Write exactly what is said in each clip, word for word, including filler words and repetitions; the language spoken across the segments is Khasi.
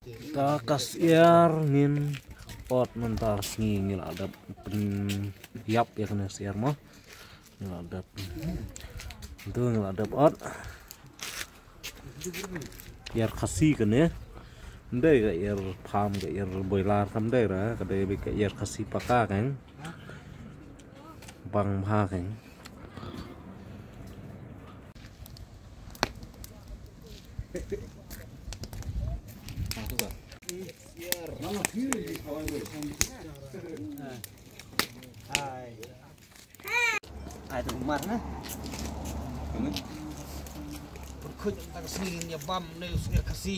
Mynta ka syiar ngin ot, mynta ka sngi ngi la dep pynïap ïa kane syiar mo. Ngi la dep. Ntu ngi la dep ot. Ïar Khasi kane. Ym dei ka ïar farm, ka ïar boiler kam dei ra, ka dei beit ka ïar Khasi paka keng. Bang bha keng. Ai tu Umar na. Pyrkhuid tang sini ïa bam ne syiar Khasi.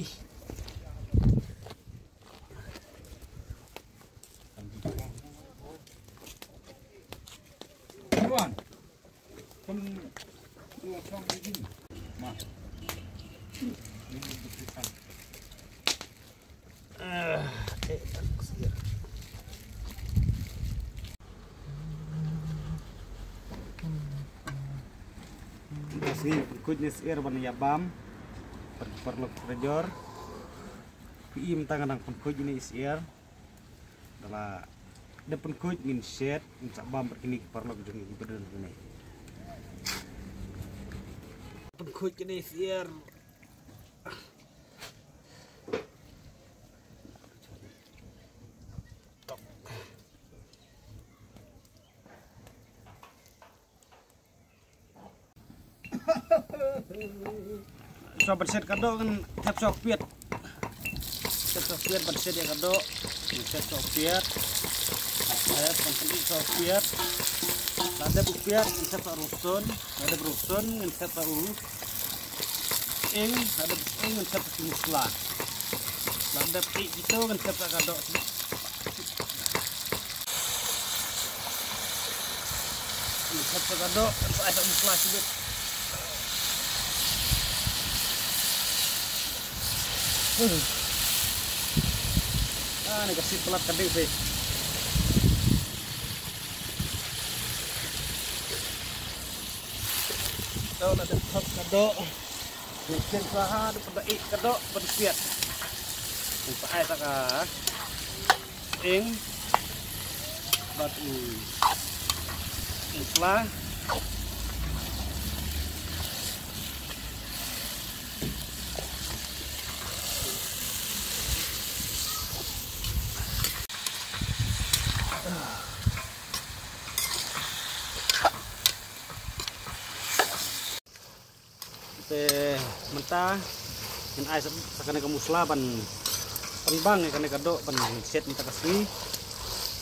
Ah, eh, tak syiar. Ka sngi pynkuid ne syiar ban ïa bam. Par, paralok parajor. Phi i mynta nga dang pynkuid ne syiar. Da la dep pynkuid ngin shet, ngin sa bam bad kine ki paralok jong ngi kiba don hangne. Pynkuid kine syiar. Shuwa ban shet ka doh ngan thep shuwa u piat. Thep shuwa u piat ban shet ïa ka doh. Ngan thep shuwa u piat. Thep ban pynïoh shuwa u piat. La dep u piat ngan thep shuwa u rynsun. La dep rynsun ngan thep shuwa u ing. La dep ing ngan thep shuwa ki musla. La dep ing kito ngan thep shuwa ka doh. Ngan thep shuwa ka doh, ngan sa ai shuwa musla shibit. Ah, ne ka sih pelat ka ding sih. Doh, la dep thep ka doh. Ngan shet shuwa ha, dep da ih ka doh, ban piat. Ngan sa ai shuwa ka ing bad u musla. Te mynta ngan ai sa, sa kane ka musla ban pynbang ïa kane ka doh ban shet mynta ka sngi.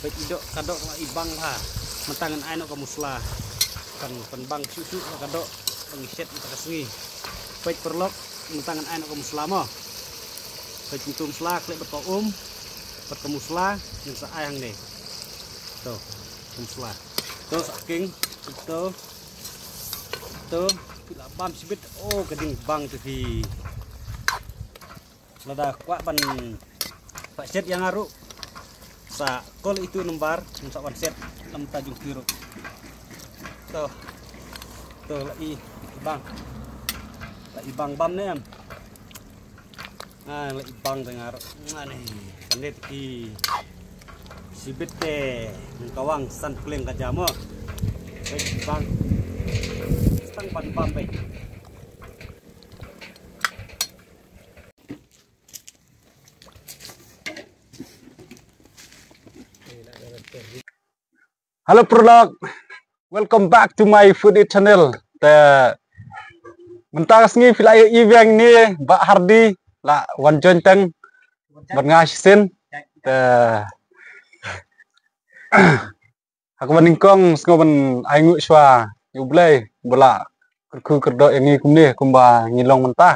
Bad i doh ka doh ka la i bang bha. Mynta ngan ai noh ka musla ban pynbang shuh shuh ka doh ban shet mynta ka sngi. Bad paralok mynta ngan ai noh ka musla mo. Bad mynta musla khleh bad ka um bad ka musla ngan sa ai hangne. To ka musla. To sa king to. To, phi la bam shibit, oh, ka ding bang te phi. Lada kwah ban, kwah shet ïa nga ruh. Sa call ïa itu number, ngin sa wan shet, lam ta jong phi ruh. To, to, la i bang. La i bang bam ne em. Ah, la i bang te nga ruh. Nga ne, kane te ki shibit te, kawang san pling ka jam mo. Te i bang. Stang ban bam beit. Hello paralok, welcome back to my foodie channel. Te mynta ka sngi phi la ïohi biang ne Bah Hardy la wan join tang bad nga shisien. Te ha kaba nyngkong sngew ban ai nguh shuwa ïa U Blei ba la kyrkhu kyrdoh ïa ngi kumne kumba ngi long mynta.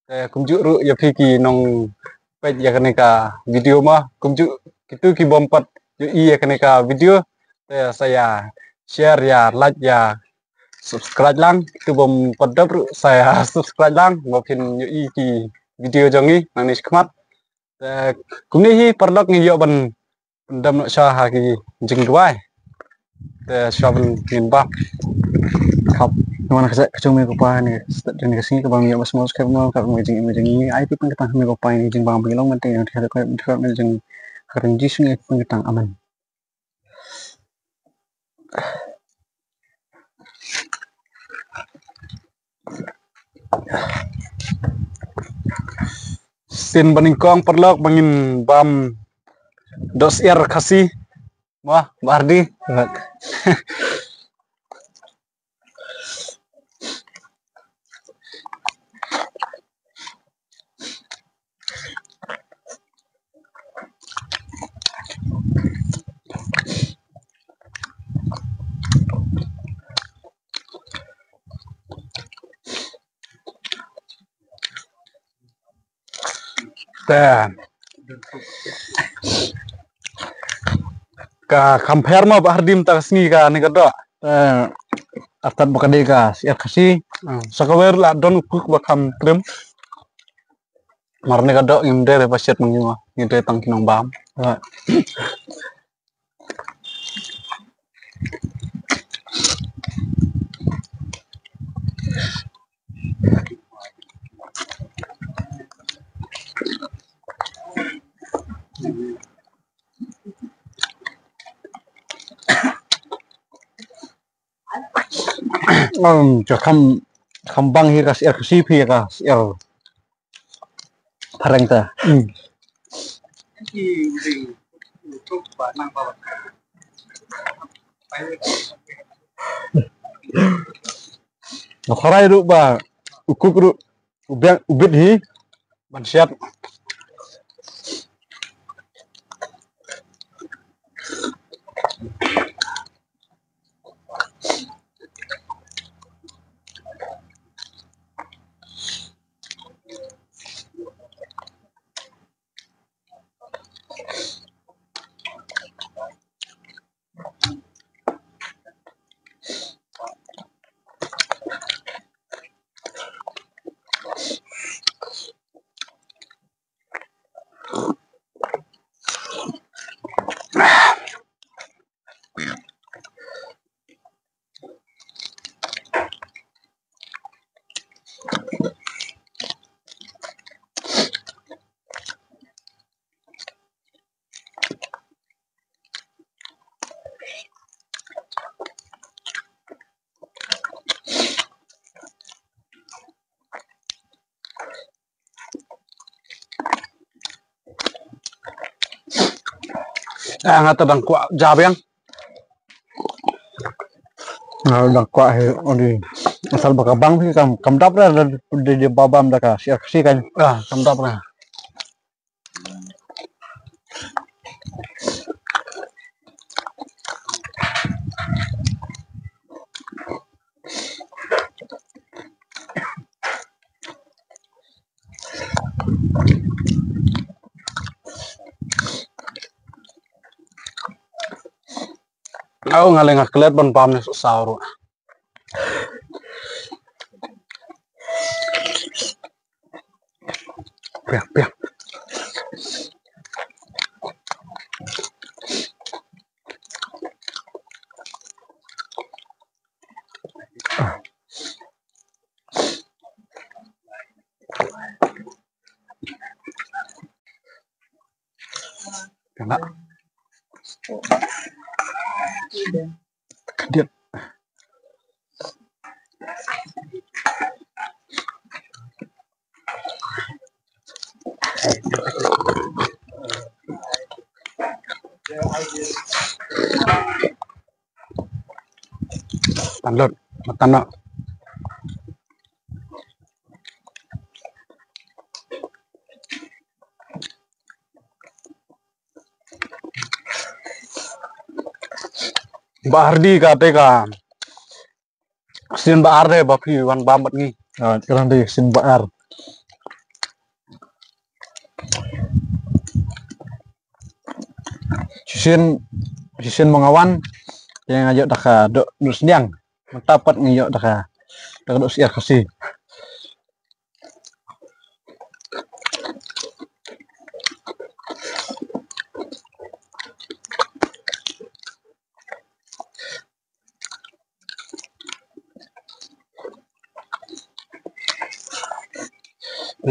Te kumjuh ruh ïa phi ki nongpeit ïa kane ka video ma, kumjuh kito ki bym pat ïohi ïa kane ka video. Te sa ïa share, ïa like, ïa subscribe lang. Kito bym pat dep ruh sa ïa subscribe lang ba phin ïohi ki video jong ngi nangne shakhmat. Te kumne hi paralok ngi ïoh ban pyndam noh sha ha ki jingduwai. Te shuwa ban ngin bam. Khap. Namar ka jong me ko Pa, ne ka sngi kaba me ïoh ba sngewsih kaba me ka me jing me jing me ai pynkyntang me ko Pa, ne jingbam ba ngi long mynta, ne ka ka me jing ka jing Jisu ngi pynkyntang. Amen. Sien banyngkong paralok ba ngin bam doh syiar Khasi. Mo, Bah Hardi. Te ka kham pher mo Bah Hardi mynta ka sngi kane ka doh. Te artat ba ka dei ka syiar Khasi. Hmm. Sa kawei ruh la don u kuk ba kham krim. Mar ne ka doh ngim dei re ba shet ma ngi mo. Ngi dei tang ki nongbam. Ah. Um, ka kham, kham bang hi ka syiar Khasi phi ka syiar phareng ta. Hmm. Nga khrai ruh ba u kuk ruh u biang u bit hi ban siat. Ah, nga ta dang kwah ja biang. Nga dang kwah hi, odi. Asal ba ka bang hi kam, kam dap ra, di, di, di babam da ka syiar Khasi kan. Ah, kam dap ra. Au, nga leh nga klet ban bam ne saw ruh. Pia, pia. Kena. Kedip. Tan lut, matan noh. Bah Hardi kata ka sien ba ar de ba phi wan bam bad ngi. Ah, ka dang dei sien ba ar. Shisien, shisien ma nga wan, te nga ïoh da ka doh, doh sniang. Mynta pat nga ïoh da ka, da ka doh syiar Khasi.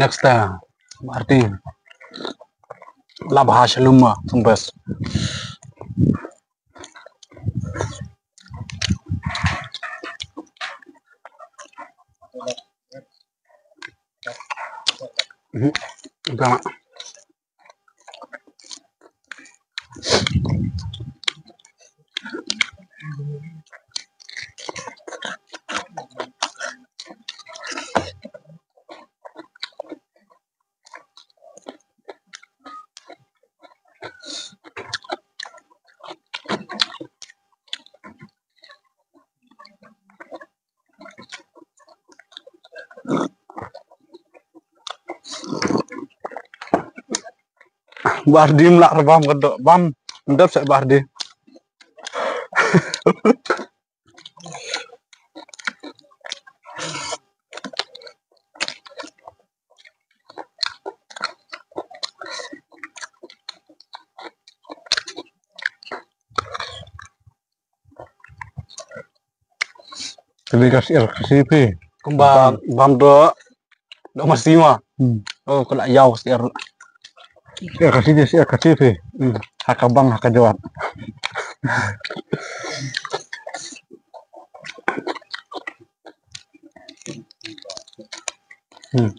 Next time, Martin. Labha shaluma, tumbas. Mhm. Udah. Bardi mlak rebam kedok bam. Ndep sek bardi. Kali ka syiar Khasi phi. Kumba bam do do masi ma. Hmm. Oh, kala yau syiar. Syiar Khasi, syiar Khasi phi. Hmm. Ha ka bang, ha ka jwat. Hmm.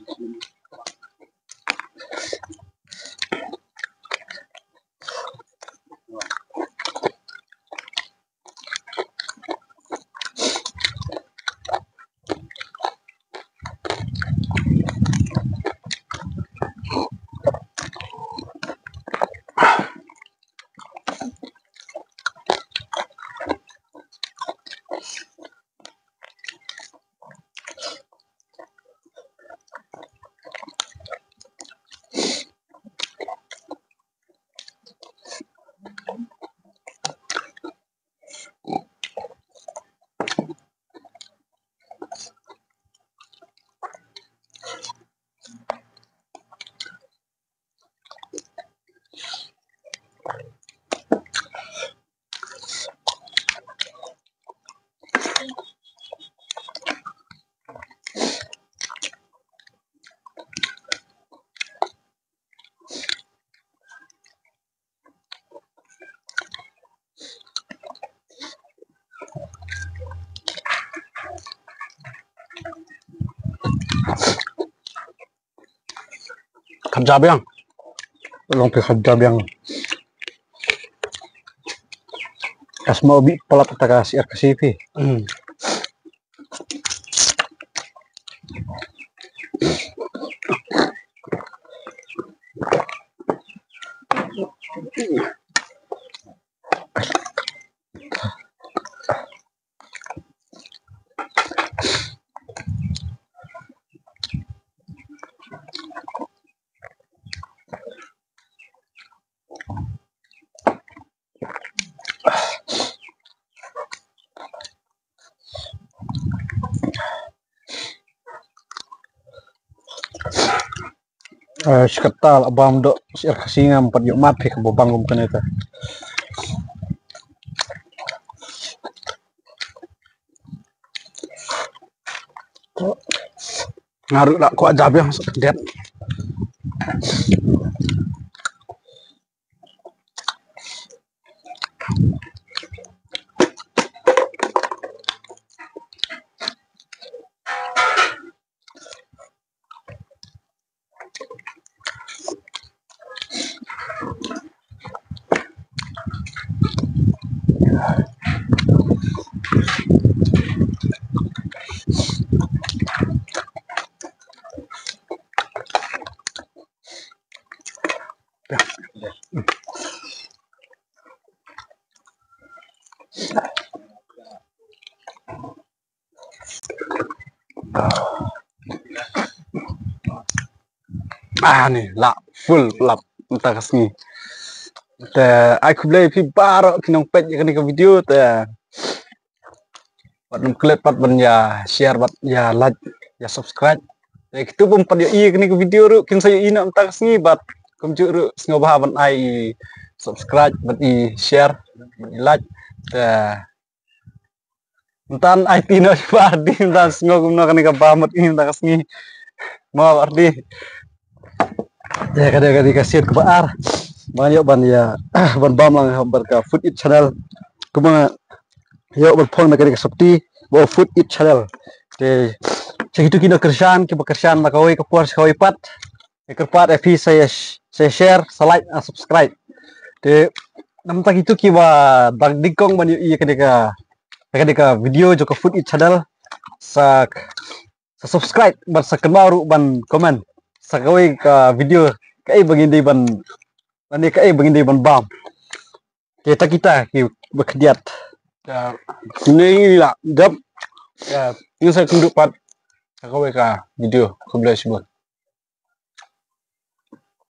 Kham ja biang. Long phi kham ja biang. Ka sma u bih palat ta ka syiar Khasi phi. Hmm. Eh, shi katta la bam doh syiar Khasi, ngam pat ïoh mad phi kaba bang kum kane te. Nga ruh la kwah ja biang sa khyndiat. Ah, ni la full lap mynta ka sngi. Te ai khublei phi baroh ki nongpeit ïa kane ka video te. Bad nym klet pat ban ïa share bad ïa like ïa subscribe. Te kito bym pat ïohi ïa kane ka video ruh kin sa ïohi noh mynta ka sngi bad kumjuh ruh sngewbha ban ai subscribe bad i share bad i like. Te mynta ai ti noh shuwa di mynta sngew kumno kane ka bam bad i mynta ka sngi. Mo ardi. Te ka dei ka dei ka sien kaba ar ba ngan ïoh ban ïa ban bam lang ha bar ka Food Eat Channel. Kumba nga ïoh ban phong na ka dei ka sopti ba Food Eat Channel. Te sha kitu ki nongkyrshan kiba kyrshan na kawei ka por sha kawei pat. Te kyrpad ïa phi sa ïa sh- sa ïa share, sa like, ah, subscribe. Te namta kitu kiba dang dikong ban ïohi ïa ka dei ka ka dei ka video jong ka Food Eat Channel sa sa subscribe bad sa kynmaw ruh ban comment sa kawei ka video kaei ba ngin dei ban ban dei kaei ba ngin dei ban bam. Te ta kita ki ba khyndiat. Ya, ni la dap. Ya, ni sa kynduh pat sa kawei ka video. Khublei shibun.